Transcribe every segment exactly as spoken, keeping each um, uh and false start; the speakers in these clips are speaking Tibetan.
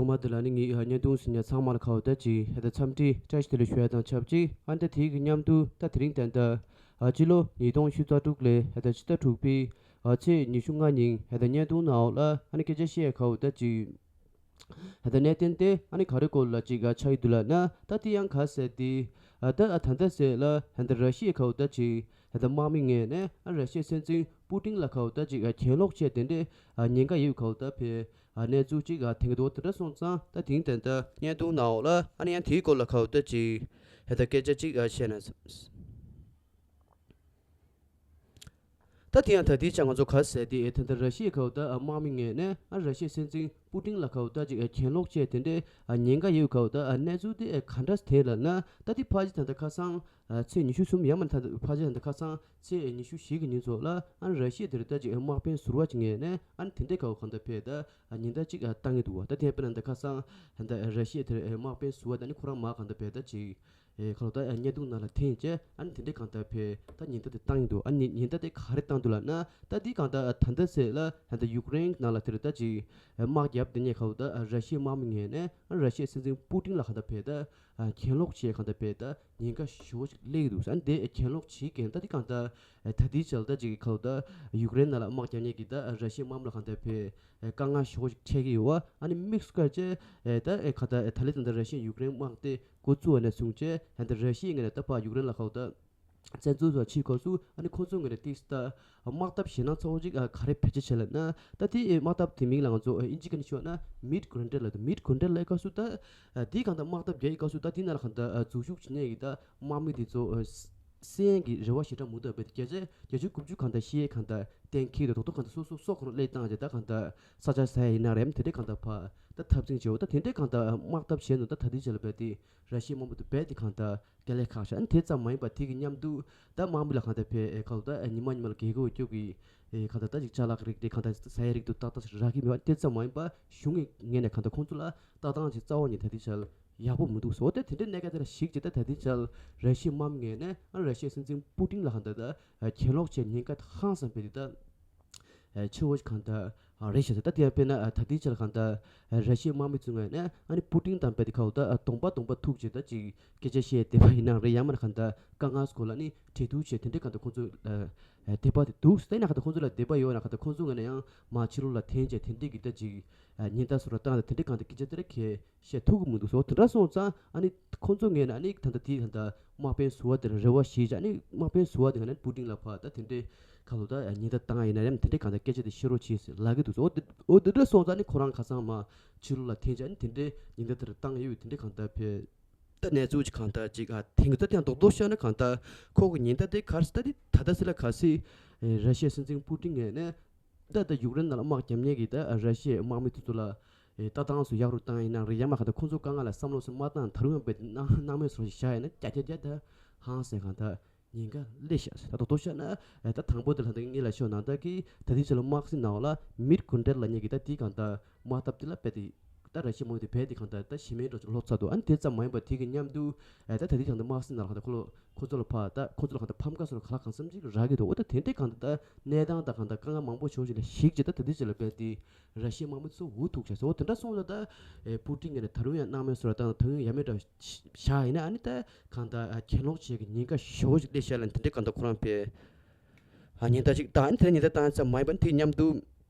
ཐོག་མ་དེ་ལ་ནི་ངས་བརྙན་ཐུང་གཟིགས་མཁན་ཚང་མ་ལ་ཁ་བ་ད་ཅིག་ཧེ་ད་འཚམས་འདྲི་བཀྲ་ཤིས་བདེ་ལེགས་ཞུ་ཡ་དང་ཆབས་ཅིག་ཨ་ནི་ད་དེའི་གི་མཉམ་དུ་ད་དེ་རིང་ད་ལྟ་ཨ་སྤྱི་ལོ་ཉིས་སྟོང་ཉི་ཤུ་རྩ་དྲུག་ལོའི་ཧེ་ད་ཕྱི་ཟླ་དྲུག་པའི་ཨ་ཚེས་ཉི་ཤུ་ལྔ་ཉིན་ཧེ་ད་བརྙན་ཐུང་ནང་འོག་ལ་ཨ་ནི་སྐད་ཆ་བཤད་ཡ་ཁ་བ་ད་ཅིག་ད་ལྟ་གནད་དོན་དེ་ཨ་ནི་ག་རེ་སྐོར་ལ་ཅིག་ཨ་ཆགས་ཡོད་འདུག་ལབ་ན། ད་དེ་ཡང་ག་ཟེར་དེ་ཨ་ད་ཨ་ད་ལྟ་ཟེར་ལ་ཨ་ད་ར་ཤི་ཡའི་ཁ་བ་ད་ཅིག་ཨ་ད་དམག་མི་ངོས་ནས་ཨ་ར་ཤི་ཡའི་སྲིད་འཛིན་པུ་ཏིན་ལ་ཁ་བ་ད་ཅིག་ཨ་གྱེན་ལོག་བྱས་དེ་འདྲའི་ཨ་ཉེན་ཁ་ཡོད་ཁ་བ་ད་ཕེ་ཨ་གནས་ཚུལ་ཅིག་ཨ་ཐོན་གྱི་འདུག་དེ་འདྲ་སོང་ཙང་ད་དེང་ད་ལྟ་བརྙན་ཐུང་ནང་འོག་ལ་ཨ་ནི་ཡང་དེའི་སྐོར་ལ་ཁ་བ་ད་ཅིག་ཨ་ད་སྐད་ཆ་ཅིག་ཨ་བཤད་ན། ད་དེ་ཡང་ད་ལྟའི་ཆ་ང་ཚོ་ག་ཟེར་དེ་ཨེ་ད་ལྟ་ར་ཤི་ཡའི་ཁ་བ་ད་ཨ་དམག་མི་ངོས་ནས་ཨ་ར་ཤི་ཡའི་སྲིད་འཛིན་པུ་ཏིན་ལ་ཁ་བ་ད་ཅིག་ཨ་གྱེན་ལོག་བྱས་དེ་འདྲའི་ཨ་ཉེན་ཁ་ཡོད་ཁ་བ་ད་ཨ་གནས་ཚུལ་དེ་ཨེ་ག་འདྲ་དེ་ལབ་ན། ད་དེ་ཕལ་ཆེར་ད་ལྟ་ཁ་སང་ཨ་ཚེས་ཉི་ཤུ་གསུམ་ཡང་མིན་ད་ཕལ་ཆེར་ད་ལྟ་ཁ་སང་ཚེས་ཉི་ཤུ་བཞི་གི་ཉིན་ཚོ་ལ་ཨ་ར་ཤི་ཡ་དེ་རུ་ད་ཅིག་ཨ་དམག་དཔོན་ཟུར་པ་ཅིག་ངོས་ནས་ཨ་དེ་འདྲའི་ཁ་བ་གང་ལྟར་ཕེ་ད་ཨ་ཉེན་བརྡ་ཅིག་ཨ་བཏང་གི་འདུག་བ། ད་དེ་ཕེ་ན་ད་ཁ་སང་ད་ར་ཤི་ཡ་དེ་རུ་ཨེ་དམག་དཔོན་ཟུར་པ་ད་ནི་ཁོ་རང་མ་གང་ལྟར་ཕེ་ད་ཅིག་ཨེ་ཁ་ལོ་ད་ཨ་བརྙན་ཐུང་ནང་ལ་འཐེན་བྱས་ཨ་ནི་དེ་འདྲའི་གང་ལྟར་ཕེ་ད་ཉེན་བརྡ་དེ་བཏང་ཡིན་འདུག་ཨ་ནི་ཉེན་བརྡ་དེ་ག་རེ་བཏང་འདུག་ལབ་ན། ད་དེ་གང་ལྟར་ཨ་ད་ལྟ་ཟེར་ལ་ད་ལྟ་ཡུཀ་རེན་ནང་ལ་དེར་ད་ཅིག་ཨ་དམག་རྒྱབ་དེ་ཉེ་ཁ་བོ་ད་ཨ་ར་ཤི་ཡའི་དམག་མི་ངོས་ནས་ཨ་ར་ཤི་ཡའི་སྲིད་འཛིན་པུ་ཏིན་ལ་གང་ལྟར་ཕེ་ད་ཨ་གྱེན་ལོག་བྱས་གང་ལྟར་ཕེ་ད་ཉེན་ཁ་ཞེ་པོ་ཅིག་སླེབས་ཀྱི་འདུག་ཨ་ནི་དེ་གྱེན་ལོག་བྱེད་མཁན་ད་དེ་གང་ལྟར་ཨ་ད་དེ་བྱས་ལ་ད་ཅིག་ཁ་བོ་ད་ཡུཀ་རེན་ནང་ལ་དམག་རྒྱབ་ཉེ་གི་ད་ཨ་ར་ཤི་ཡའི་དམག་མི་ལ་གང་ལྟར་ཕེ་ཨ་དཀའ་ངལ་ཞེ་པོ་ཅིག་འཕྲད་ཀྱི་ཡོད་བ། ཨ་ནི་དམིགས་སུ་བཀར་བྱས་ཨེ་ད་ཨེ་གང་ལྟར་ཨེ་ད་ལི་ད་ལྟ་ར་ཤི་ཡ་ཡུཀ་རེན་དམག་དེ་འགོ་བཙུགས་པ་ནས་བཟུང་བྱས་ད་ལྟ་ར་ཤི་ཡའི་ངོས་ནས་ད་ཕར་ཡུཀ་རེན་ལ་ཁ་བོ་ད་བཙན་འཛུལ་སོགས་བྱེད་སྐབས་སུ་ཨ་ནི་ཁོང་ཚོའི་ངོས་ནས་ཏིག་ད་དམག་འཐབ་ཞེད་སྣང་ཚ་བོ་ཅིག་ཨ་ག་རེ་བེད་སྤྱོད་བྱས་ལབ་ན། ད་དེ་ཨེ་དམག་འཐབ་དེ་མིང་ལ་ང་ཚོ་ཨེ་ཨིན་ཇི་སྐད་ནས་ཞུས་ན་མིཌ་གོ་རན་ཊེལ་ལབ་འདུག་མིཌ་གོ་རན་ཊེལ་ལབ་སྐབས་སུ་ད་ཨ་དེའི་སྒང་ད་དམག་འཐབ་རྒྱག་ཡི་སྐབས་སུ་ད་དེ་ནང་ལ་གང་ད་ཨ་འཛུལ་ཞུགས་བྱེད་མཁན་གྱི་ད་དམག་མི་དེ་ཚོ་ཨ་བསད་ཡས་ཀྱི་རེ་བ་ཞེ་དྲག་མི་འདུག་བས་ཏེ་བརྒྱ་ཆ་བརྒྱད་ཅུ་དགུ་བཅུ་གང་ད་ཤི་ཡས་གང་ད་གཏན་འཁེལ་འདུག་རྡོག་རྡོག་གང་ད་སོ་སོ་སྲོག་ཁོ་རང་བློས་བཏང་བྱས་ད་གང་ད་ས་ཆ་ཟ་ཡ་ཡིན་ན་རེད། དེ་འདྲའི་གང་ད་ཕར་ད་འཐབ་འཛིང་བྱེད་འོ་ད་དེ་འདྲའི་གང་ད་དམག་འཐབ་བྱས་ནོ་ད་ད་དེ་བྱས་ལ་བས་ཏེ་ར་ཤི་ཡའི་དམག་མི་དེ་རྦད་དེ་གང་ལྟར་དཀའ་ལས་ཁག་ཤག་ཨ་ནི་དེ་ཙམ་མ་ཡིན་པར་དེ་གི་མཉམ་དུ་ད་དམག་མི་ལ་གང་ལྟར་ཕེ་ཨེ་ཁ་ལོ་ད་ཨེ་ཉི་མ་ཉི་མ་ལ་རྒས་འཁོགས་སྐྱོ་གི་ཨེ་གང་ལྟར་ད་ཅིག་ཅ་ལག་རིགས་དེ་གང་ལྟར་ཟ་ཡ་རིགས་དུ་ཏག་ཏག་ཅིག་རག་གི་མེད་པ་དེ་ཙམ་མ་ཡིན་པར་གཞུང་གི་ངོས་ནས་གང་ལྟར་ཁོང་ཚོ་ལ་ལྟ་སྟངས་ཅིག་རྩ་བ་ཉིད་ད་དེ་ཆ་ལ་ཡག་པོ་མི་འདུག་ཟེར་བ་དེ་དེ་འདྲའི་གནད་འགག་དེ་ལ་གཞིགས་བྱས་ད་ད་དེ་ཆ་ལ་ར་ཤི་ཡའི་དམག་མི་ངོས་ནས་ཨ་ར་ཤི་ཡའི་སྲིད་འཛིན་པུ་ཏིན་ལ་གང་ལྟར་ད་ཨེ་གྱེན་ལོག་བྱས་ཉེན་ཁ་ཧང་སང་བས་དེ་ད། ཆེ་བོ་ཞིག་གང་ལྟར་རེད་ཤག་ད་དེ་ཡང་དཔེར་ན་ད་ལྟའི་ཆར་གང་ལྟར་ར་ཤི་ཡའི་དམག་མི་ཚོའི་ངོས་ནས་ཨ་ནི་པུ་ཏིན་དང་རྦད་དེ་ཁ་བོ་ད་གདོང་པ་གདོང་པ་ཐུག་བྱས་ད་ཅིག་སྐད་ཆ་བཤད་བསྡད་པ་ཡིན་ན་རེད། ཡང་མིན་ན་གང་ལྟར་དཀའ་ངལ་སྐོར་ལ་ནི་གྲོས་བསྡུར་བྱས་དེ་འདྲའི་གང་ལྟར་ཁོང་ཚོ་དད་པ་དེ་འདུག་དེ་ན་གང་ལྟར་ཁོང་ཚོ་ལ་དད་པ་ཡོད་ན་གང་ལྟར་ཁོང་ཚོའི་ངོས་ནས་ཡང་མར་ཕྱི་ལོགས་ལ་འཐེན་བྱས་དེ་འདྲའི་གི་ད་ཅིག་ཉེན་བརྡ་སོགས་ལ་བཏང་ད་དེ་འདྲའི་གང་ལྟར་སྐད་ཆ་དེ་ར་གས་བཤད་ཐུབ་ཀྱི་མི་འདུག་ཟེར་བ་དེ་འདྲ་སོང་ཙང་ཨ་ནི་ཁོང་ཚོ་ངོས་ནས་ཨ་ནི་ད་ལྟ་དེའི་ད་ལྟ་དམག་དཔོན་ཟུར་པ་དེར་རེ་བ་ཞིག་བྱས་ཨ་ནི་དམག་དཔོན་ཟུར་པ་དེ་ངོས་ནས་པུ་ཏིན་ལ་ཕར་ད་དེ་འདྲའི་ཁ་ལོ་ད་ཉེན་བརྡ་བཏང་ཡིན་ན་ཡང་དེ་འདྲའི་གང་ལྟར་སྐད་ཆ་དེ་བཤད་རོགས་བྱེད་ཟེར་ལབ་ཀྱི་འདུག་ཟེར། འོ་དེ་འོ་དེ་འདྲ་སོང་ཙང་ཨ་ནི་ཁོ་རང་ཁ་སང་མར་ཕྱི་ལོགས་ལ་འཐེན་བྱས་ཨ་ནི་དེ་འདྲའི་ཉེན་བརྡ་དེར་བཏང་ཡོད་དེ་འདྲའི་གང་ལྟར་ཕེ་ད་གནས་ཚུལ་ཅིག་གང་ལྟར་ཅིག་ཨ་དེང་གི་ད་དེ་ཡང་རྡོག་རྡོག་བཤད་ན་གང་ལྟར་ཁོ་གི་ཉེན་བརྡ་དེ་ག་རེ་ཟེར་ད་དེ་ད་ལྟ་ཟེར་ལ་ག་སྲིད་ར་ཤི་ཡའི་སྲིད་འཛིན་པུ་ཏིན་ངོས་ནས། ད་ལྟ་ཡུཀ་རེན་ནང་ལ་དམག་རྒྱབ་མཁན་གྱི་ད་ར་ཤི་ཡའི་དམག་མི་དེ་ཚོ་ལ་ཨེ་ལྟ་སྟངས་སུ་ཡག་རུ་བཏང་ཡིན་ན་རེད། ཡང་མ་ག་ད་ཁོང་ཚོ་དཀའ་ངལ་ལ་བསམ་བློ་སུ་མ་བཏང་ད་རུང་ཡང་རྦད་དེ་སྣང་སྣང་མེད་བཟོ་ཞིག་བཞག་ཡིན་ན་རྒྱ་རྒྱ་རྒྱ་ད་ཧང་སེ་གང་ད་ཉེན་ཁ་སླེབས་ཤག་ད་དོ་དོ་ཤ་ན་ཨེ་ད་དང་པོ་དེ་ལ་ད་ངེད་ལ་ཤོད་ནང་ད་གི་ད་དེ་ཚོ་ལ་དམག་སྲིད་ནང་ལ་མིཌ་གོ་རན་ཊེལ་ལབ་མཁན་གྱི་ད་དེ་གང་ད་དམག་འཐབ་དེ་ལ་རྦད་དེ། ད་ར་ཤི་མོ་དེ་རྦད་དེ་གང་ལྟར་ད་ཞི་མོལ་འགྲོ་ལྷོད་ཚར་འདུག་ཨ་ནི་དེ་ཙམ་མ་ཡིན་པར་དེ་གི་མཉམ་དུ་ཨ་ད་ད་དེ་གང་ལྟར་དམག་སྲིད་ནང་ལ་གང་ལྟར་ཁོ་ལོ་ཁོ་ཚོ་ལ་ཕར་ད་ཁོ་ཚོ་ལ་གང་ལྟར་ཕམ་ཁ་སོགས་ལ་ག་ལ་གང་འཚམ་ཅིག་རག་གི་འདུག་འོ་ད་དེ་འདྲའི་གང་ལྟར་ད་གནས་སྟངས་ད་གང་ལྟར་དཀའ་ངལ་མང་པོ་ཞིག་ལ་གཞིགས་བྱས་ད་ད་དེ་ཅིག་ལ་རྦད་དེ་ར་ཤི་དམག་མི་ཚོ་འུ་ཐུག་བྱས་སོ། འོ་དེ་འདྲ་སོང་ཙང་ད་ཨེ་པུ་ཏིན་ངོས་ནས་ད་རུང་ཡང་སྣང་མེད་བཟོ་འདྲ་བཏང་ད་རུང་ཡང་མེད་འདྲ་བཞག་ཡིན་ན་ཨ་ནི་ད་གང་ལྟར་ཨ་གྱེན་ལོག་བྱེད་ཀྱི་ཉེན་ཁ་ཞེ་པོ་ཞིག་སླེབས་ཤག་ལབ་དེ་འདྲའི་གང་ལྟར་ཁོ་རང་དཔེ་ཨ་ཉེན་བརྡ་ཅིག་བཏང་ཨ་ནི་དེ་ཉེན་བརྡ་བཏང་ཙམ་མ་ཡིན་པ་ཨ་ནི་དེ་མཉམ་དུ།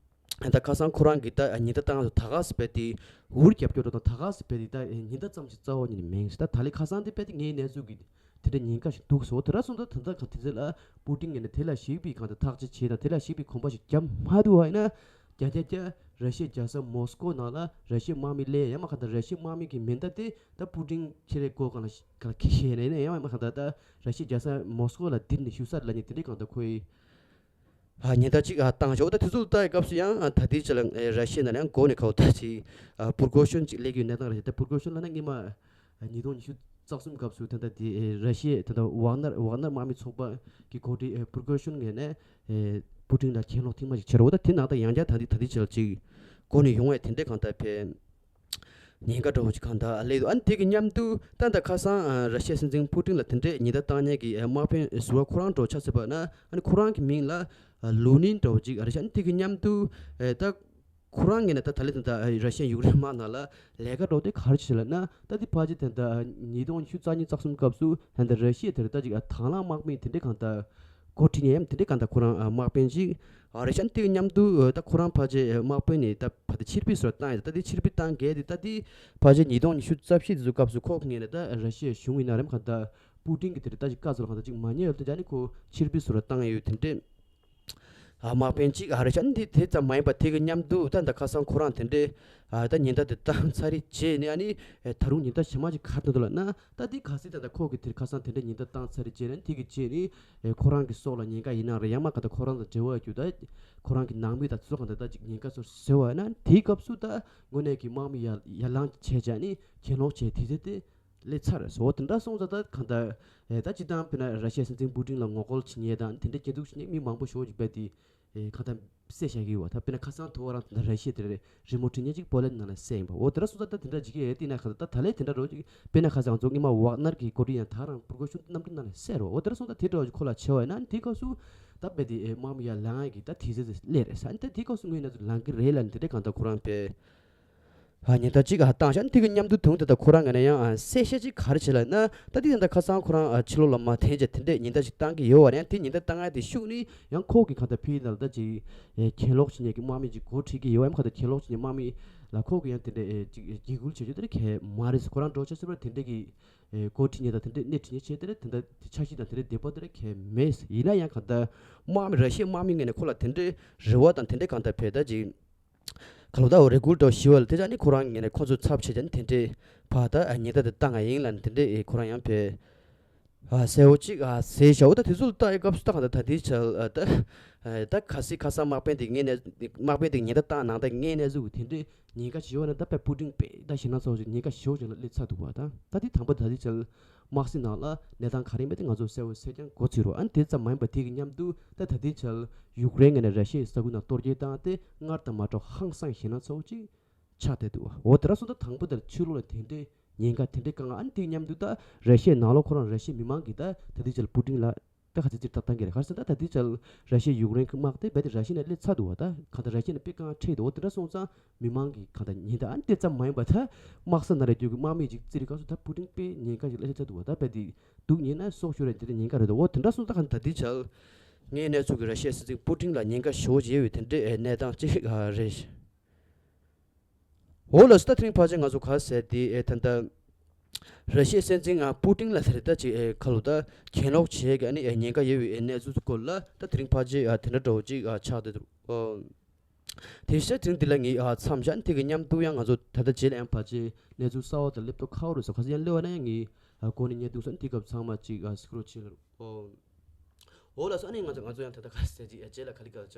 ད་ཁ་སང་ཁོ་རང་གིས་ད་ཉེན་བརྡ་བཏང་ད་ག་ཟེ་རྦད་དེ་འུར་རྒྱབ་སྐྱོར་འགྲོ་དང་ད་ག་ཟེ་རྦད་དེ་ད་ཉེན་བརྡ་ཙམ་ཞིག་རྩ་བ་ཉིད་ནས་མེད་ཟེར། ད་ད་ལས་ཁ་སང་དེ་རྦད་དེ་ངའི་གནས་ཚུལ་གྱི་དེ་འདྲ་ཉེན་ཁ་ཞིག་འདུག་ཟེར། འོ་དེ་འདྲ་སོང་ཙང་ད་ད་ཁ་དེ་ཚོ་ལ་པུ་ཏིན་ངོས་ནས་དེ་ལ་གཞིགས་པའི་གང་ལྟར་ཐག་གཅོད་བྱེད་དང་དེ་ལ་གཞིགས་པའི་གོམ་པ་ཞིག་རྒྱབ་མ་ཐུབ་པ་ཡིན་ན་རྒྱ་རྒྱ་རྒྱ་ར་ཤི་ཡའི་རྒྱལ་ས་མོ་སི་ཀོ་ནང་ལ་ར་ཤི་ཡའི་དམག་མི་སླེབས་ཡང་མ་གང་ལྟར་ར་ཤི་ཡའི་དམག་མི་གི་མེ་མདའ་དེ་ད་པུ་ཏིན་ཁྱེད་རའི་མགོ་སྒང་ལ་གང་ལ་འཁེལ་ཤེས་ནས་ཡང་མ་གང་ལྟར་ད་ར་ཤི་ཡའི་རྒྱལ་ས་མོ་སི་ཀོ་ལ་ལྡིར་ནས་བཞུགས་ས་ལ་ཉེ་དེ་འདྲའི་གང་ལྟར་ཁོའི་ཨ་ཉེན་བརྡ་ཅིག་ཨ་བཏང་ཤག་འོ་ད་དེ་ཚོ་ལྟ་ཡི་སྐབས་སུ་ཡང་ཨ་ད་ལྟའི་ཆ་ལ་ཨེ་ར་ཤི་ཡ་ནང་ལ་ཡང་འགོ་ནས་ཁ་བོ་ད་ཅིག་ཨ་པུར་ཀོ་ཤོན་ཅིག་སླེབས་ཀྱི་ཡོད་གནས་སྟངས་རེད། ད་པུར་ཀོ་ཤོན་ལབ་ན་སྔོན་མ་ཨ་ཉིས་སྟོང་ཉི་ཤུ་རྩ་གསུམ་སྐབས་སུ་ད་ལྟ་དེ་ཨེ་ར་ཤི་ཡའི་ད་ལྟ་ཝག་ནར་ཝག་ནར་དམག་མི་ཚོགས་པ་གི་འགོ་ཁྲིད་ཨེ་པུར་ཀོ་ཤོན་ངོས་ནས་ཨེ་པུ་ཏིན་ལ་གྱེན་ལོག་ཐེངས་མ་ཅིག་བྱས་རེད། འོ་ད་དེ་ནང་ད་ཡང་བསྐྱར་ད་ལྟའི་ད་ལྟའི་ཆ་ལ་ཅིག་འགོ་ནས་ཡོང་བས་དེ་འདྲའི་གང་ལྟར་ཕེ། ཉེན་ཁ་འདྲ་བོ་ཅིག་གང་ལྟར་སླེབས་འདུག་ཨ་ནི་དེ་གི་མཉམ་དུ་ད་ལྟ་ཁ་སང་ཨ་ར་ཤི་ཡའི་སྲིད་འཛིན་པུ་ཏིན་ལ་དེ་འདྲའི་ཉེན་བརྡ་བཏང་མཁན་གྱི་ཨ་དམག་དཔོན་ཟུར་པ་ཁོ་རང་འདྲ་བོ་ཆ་བཞག་པ་ན་ཨ་ནི་ཁོ་རང་གི་མིང་ལ་ཨ་ལུ་ནིན་འདྲ་བོ་ཅིག་ཨ་རེད་ཤག་ཨ་ནི་དེ་གི་མཉམ་དུ་ཨ་ད་ ཁོ་རང་ངོས་ནས་ད་ད་ལན་ད་ལྟ་ར་ཤི་ཡ་ཡུཀ་རེན་དམག་ནང་ལ་ལས་ཀ་འགྲོ་དེ་ག་རེ་བྱེད་ལབ་ན། ད་དེ་ཕལ་ཆེར་ད་ལྟ་ཉིས་སྟོང་ཉི་ཤུ་རྩ་གཉིས་རྩ་གསུམ་སྐབས་སུ་ད་ལྟ་ར་ཤི་ཡ་དེར་ད་ཅིག་དང་བླངས་དམག་མི་དེ་འདྲས་གང་ལྟར་འགོ་ཁྲིད་མཁན་དེ་འདྲས་གང་ལྟར་ཁོ་རང་དམག་དཔོན་ཅིག་ཨ་རེད་ཤག་དེ་མཉམ་དུ་ད་ཁོ་རང་ཕལ་ཆེར་དམག་དཔོན་ནས་ད་ཕར་དེ་ཕྱིར་འབུད་སོགས་བཏང་ཡོད། ད་དེ་ཕྱིར་འབུད་བཏང་གལ་ཏེ་ད་དེ་ཕལ་ཆེར་ཉིས་སྟོང་ཉི་ཤུ་རྩ་བཞི་དེ་ཚོ་སྐབས་སུ་ཁོ་ངོས་ནས་ད་ར་ཤི་ཡའི་གཞུང་ཡིན་ན་རེད་གང་ལྟར་པུ་ཏིན་གྱི་དེར་ད་ཅིག་བཀའ་ཚོར་གང་ལྟར་ཅིག་མ་ཉན་ཡོད་དེ་ཅག་ནི་ཁོ་ཕྱིར་འབུད་སོགས་བཏང་ཡོད་དེ་འདྲས། ཨ་དམག་དཔོན་གཅིག་ཨ་རེད་ཤག་འདི་དེ་ཙམ་མ་ཡིན་པ་དེ་གི་མཉམ་དུ་ད་ད་ཁ་སང་ཁོ་རང་དེ་འདྲའི་ཨ་ད་ཉེན་བརྡ་དེ་བཏང་ཚར་རེད་བྱས་ནས། ཨ་ནི་ཨེ་ད་རུང་ཉེན་བརྡ་གཞན་མ་ཅིག་ག་རེ་བཏང་འདུག་ལབ་ན། ད་འདི་གལ་སྲིད་ད་ད་ཁོ་གི་དེར་ཁ་སང་དེ་འདྲའི་ཉེན་བརྡ་བཏང་ཚར་རེད་བྱས་ནས་དེ་གི་རྗེས་ནི་ཨེ་ཁོ་རང་གི་སྲོག་ལ་ཉེན་ཁ་ཡིན་ན་རེད། ཡང་མ་ག་ད་ཁོ་རང་དང་འབྲེལ་བ་ཡོད་རྒྱུ་ད་ཁོ་རང་གི་ནང་མི་དང་ཚོ་གང་ད་ད་ཅིག་ཉེན་ཁ་ཚོར་ཟེར་བ་ན། དེའི་སྐབས་སུ་ད་དངོས་གནས་ཀྱི་དམག་མི་ཡར་ཡར་ལངས་བྱས་བྱས་ནས་གྱེན་ལོག་བྱས་དེ་ཚེ་དེ་སླེབས་ཚར་རེད་ཟེར། འོ་དེ་འདྲ་སོང་ཙང་ད་གང་ལྟར་ཨེ་ད་སྤྱིར་བཏང་དཔེར་ན་ར་ཤི་ཡའི་སྲིད་འཛིན་པུ་ཏིན་ལ་ངོ་རྒོལ་བྱེད་མཁན་དང་དེ་འདྲ་སྐྱིད་སྡུག་བྱེད་མཁན་མི་མང་པོ་ཞེ་པོ་ཅིག་རྦད་དེ་ཨེ་གང་ལྟར་བསད་བཞག་གི་ཡོད་པ། ད་དཔེར་ན་ཁ་སང་ཐོ་བ་རང་དེ་འདྲ་ར་ཤི་ཡ་དེ་རེད་རི་མོ་བྲིས་མཁན་ཅིག་པོ་ལན་ནང་ལ་བསད་ཡིན་པ། འོ་དེ་འདྲ་སོང་ཙང་ད་དེ་འདྲ་བྱེད་ཀྱི་ཡོད་དེ་ན་གང་ལྟར་ད་ད་ལན་དེ་འདྲ་རོ་ཅིག་དཔེར་ན་ཁ་སང་ང་ཚོ་སྔོན་མ་ཝག་ནར་གྱི་འགོ་ཁྲིད་ཡང་ད་རང་པུར་གོ་ཤུན་གནམ་གྲུ་ནང་ལ་བསད་རོ། འོ་དེ་འདྲ་སོང་ཙང་དེ་འདྲ་ཁོ་ལ་བྱས་པ་ཡིན་ན་དེའི་སྐབས་སུ་ད་རྦད་དེ་ཨེ་དམག་མི་ཡར་ལངས་ཡ་གི་ད་དེ་ཚེ་ཚེ་སླེབས་རེད་ཟེར། ཨ་ནི་ད་དེའི་སྐབས་སུ་ངོས་ནས་ལངས་ཀྱི་རེད་ལབ་ནས་དེ་འདྲ་གང་ལྟར་ཁོ་རང་དཔེ། ཨ་ཉེན་བརྡ་གཅིག་ཨ་བཏང་ཤག་དེ་གི་མཉམ་དུ་དུང་དེ་དག་ཁོ་རང་ངོས་ནས་ཡང་ཨ་གསལ་བཤད་ཅིག་ག་རེ་བྱས་ལབ་ན། ད་དེ་ད་ལྟ་ཁ་སང་ཁོ་རང་ཨ་ཕྱི་ལོགས་ལ་མར་འཐེན་བྱས་དེ་འདྲས་ཉེན་བརྡ་ཅིག་བཏང་གི་ཡོད་པ་རེད། ཡང་དེ་ཉེན་བརྡ་བཏང་ཡ་དེ་ཤུགས་ནི་ཡང་ཁོ་གི་གང་ལྟར་ཕི་ཡི་ནང་ལ་ད་ཅིག་ཨེ་གྱེན་ལོག་བྱེད་མཁན་གྱི་དམག་མི་ཅིག་འགོ་ཁྲིད་ཀྱི་ཡོད་པ། ཡང་ཁ་ད་གྱེན་ལོག་བྱེད་མཁན་དམག་མི་ལ་ཁོ་གི་ཡང་དེ་འདྲས་ཨེ་ཅིག་འཇིགས་སྐུལ་བྱེད་རྒྱུ་དེ་འདྲ་གང་ཡང་མ་རེད་ཟེར། ཁོ་རང་འགྲོ་ཆ་སྲིད་པར་དེ་འདྲས་ཀྱི་ཨེ་འགོ་ཁྲིད་མཁན་དང་དེ་འདྲས་སྣེ་ཁྲིད་མཁན་བྱས་དེ་འདྲས་དེ་འདྲ་དེ་འཆར་གཞི་དང་དེ་འདྲས་བདེ་པོ་དེ་འདྲ་གང་ཡང་མེད། ཡིན་ན་ཡང་གང་ལྟར་དམག་མི་ར་ཤི་ཡའི་དམག་མི་ངོས་ནས་ཁོ་ལ་དེ་འདྲས་རེ་བ་དང་དེ་འདྲས་གང་ལྟར་ཕེ་ད་ཅིག་ག་ལོ་ད་འོ་རེ་སྐུལ་འགྲོ་ཞི་བ་ལ་དེ་ཅག་ནི་ཁོ་རང་ངོས་ནས་ཁོ་ཚོའི་ཚབ་བྱེད་ཅག་ནི་དེ་འདྲའི་ཕ་ད་ཉེན་བརྡ་དེ་བཏང་ང་ཡིན་ལ་ནི་དེ་འདྲའི་ཁོ་རང་ཡང་ཕེ་ཨ་གསལ་བོ་ཅིག་ཨ་གསལ་བཞག་འོ་ད་དེ་ཚོ་ལ་ལྟ་ཡི་སྐབས་སུ་ད་གང་ད་ད་དེ་ཆ་ཨ་ད་ཨ་ད་གལ་སྲིད་ཁ་སང་དམག་དཔོན་དེ་ངོས་ནས་དམག་དཔོན་དེ་ཉེན་བརྡ་བཏང་ནང་ད་ངོས་ནས་ཟུག་དེ་འདྲའི་ཉེན་ཁ་ཞི་བ་ན་ད་པའི་པུ་ཏིན་པེ་ད་ཞེ་ན་ཚོགས་ཅིག་ཉེན་ཁ་ཞི་བ་ཅིག་ལ་སླེབས་ཚར་འདུག་བ། ད་ད་དེ་དང་པོ་ད་དེ་ཆ་དམག་སྲིད་ནང་ལ་གནས་སྟངས་ག་རེ་མེད་དེ་ང་ཚོ་གསལ་བོ་གསལ་རྐྱང་གོ་ཚོད་རོགས། ཨ་ནི་དེ་ཙམ་མ་ཡིན་པ་དེ་གི་མཉམ་དུ་ད་ད་ལྟའི་ཆར་ཡུཀ་རེན་ངོས་ནས་ར་ཤི་ཡའི་ས་ཁུལ་ནང་གཏོར་རྒོལ་བཏང་སྟེ་སྔར་དང་མ་འདྲ་ཧང་སང་ཞེ་ན་ཚ་བོ་ཅིག་ཆགས་བསྡད་འདུག་འོ་དེ་འདྲ་སོང་ཙང་དང་པོ་དེར་ཕྱི་ལོགས་ལ་དེ་འདྲའི་ཉེན་ཁ་དེ་འདྲའི་བསྐང་། ཨ་ནི་དེ་གི་མཉམ་དུ་ད་ར་ཤི་ཡའི་ནང་ལོགས་ཁོ་རང་ར་ཤི་ཡའི་མི་མང་གིས་ད་ད་ལྟའི་ཆར་པུ་ཏིན་ལ་ད་ག་ཚོད་ཅིག་ལྟ་སྟངས་ཀྱི་རེད། ག་རེ་ཟེར་ན་ད་ད་ལྟའི་ཆར་ར་ཤི་ཡའི་ཡུཀ་རེན་གྱི་དམག་དེ་རྦད་དེ་ར་ཤི་ཡ་ནས་སླེབས་ཚར་འདུག་བ། ད་གང་ལྟར་ར་ཤི་ཡ་ནས་དཔེ་དཀའ་ངལ་འཕྲད་འདུག་འོ་དེ་འདྲ་སོང་ཙང་མི་མང་གི་གང་ལྟར་ཉེན་བརྡ། ཨ་ནི་དེ་ཙམ་མ་ཡིན་པ་ད་དམག་ས་ནང་ལ་སྐྱོད་ཀྱི་དམག་མི་ཅིག་བཙིར་སྐབས་སུ་ད་པུ་ཏིན་དཔེ་ཉེན་ཁ་ཞིག་སླེབས་ཚར་འདུག་བ། ད་རྦད་དེ་སྡུག་ཉེན་ན་སྲོག་ཤོར་ཡ་དེ་འདྲ་ཉེན་ཁ་རེད་འདུག་འོ་དེ་འདྲ་སོང་ཙང་གང་ལྟར་ད་ལྟའི་ཆར་ངའི་གནས་ཚུལ་གྱི་ར་ཤི་ཡའི་སྲིད་འཛིན་པུ་ཏིན་ལ་ཉེན་ཁ་ཞེ་པོ་ཅིག་ཡོད་པའི་དེ་འདྲའི་གནས་སྟངས་ཅིག་རེད། འོ་ལགས་སོ། ད་དེ་རིང་ཕལ་ཆེར་ང་ཚོ་ག་ཟེར་དེ་ཨེ་ད་ལྟ་ར་ཤི་ཡའི་སྲིད་འཛིན་ཨ་པུ་ཏིན་ལ་ཟེར་ད་ཅིག་ཨེ་ཁ་ལོ་ད་གྱེན་ལོག་བྱེད་ཀྱི་ཨ་ནི་ཨེ་ཉེན་ཁ་ཡོད་པའི་ཨེ་གནས་ཚུལ་སྐོར་ལ་ད་དེ་རིང་ཕལ་ཆེར་ཨ་དེ་འདྲ་འདྲ་བོ་ཅིག་ཨ་ཆགས་བསྡད་འདུག་ཨོ། དེ་བཞིན་དེ་རིང་འདི་ལ་ངས་ཨ་མཚམས་བཞག་དེ་གི་མཉམ་དུ་ཡང་ང་ཚོ་ད་ལྟ་རྗེས་ལ་ཡང་ཕལ་ཆེར་གནས་ཚུལ་གསར་བ་དང་སླེབས་ཐོག་ཁག་པོ་རེད་སོ། ག་ཚོད་ཡང་སླེབས་པ་ན་ཡང་ངས་ཨ་གོ་ནས་ཉན་འདུག་སོ། དེ་སྐབས་ཚང་མ་ཅིག་ཨ་གཟིགས་རོགས་བྱེད་ལ། ཨོ། འོ་ལགས་སོ། ཨ་ནི་ང་ཚོ་ང་ཚོ་ཡང་ད་ལྟ་ག་ཟེར་ཅིག་ཨ་རྗེས་ལ་ག་ལེ་ག་ལེ་བྱ།